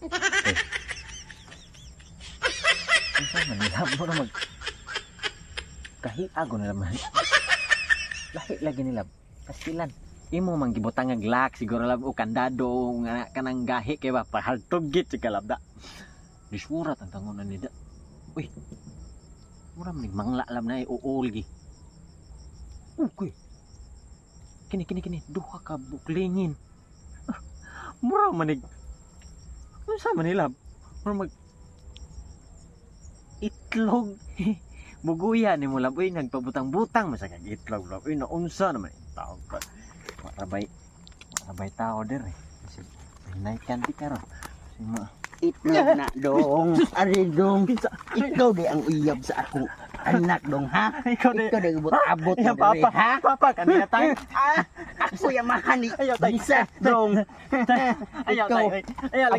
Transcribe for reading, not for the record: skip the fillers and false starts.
Eh. Unsa man nila mo na mag kahiago nila man. Lahi lagi nila. Pastilan. Imo man gibutang ang lock siguro, lab, o kandado nga kanang gahi kay ba pahaltog git si kalabda. Disurat ang tangunan nila. Uy. Mura man mangla, lab, na uul gi. Okay. Kini, kini, kini duha ka buklingin. Mura manig. Unsa man nila? Mura mag itlog. Buguya ni mo, lab, uy, nagpabutang-butang man sa kag itlog, lab. Uy, naunsa naman tao ka. Marabay. Marabay tao dir eh. Kasi may night candy karon. Kasi ma Itlog na, dong. Ari, dong. Ikaw di ang uyab sa akong anak, dong, ha? Ikaw di. Ikaw di abot-abot Iya, na diri, papa. ha? Papa, kanina tayo. Ah, ako yamahan ni Ayaw, tay. Bisa, dong. Ayaw, Ikaw. tay. Ayaw.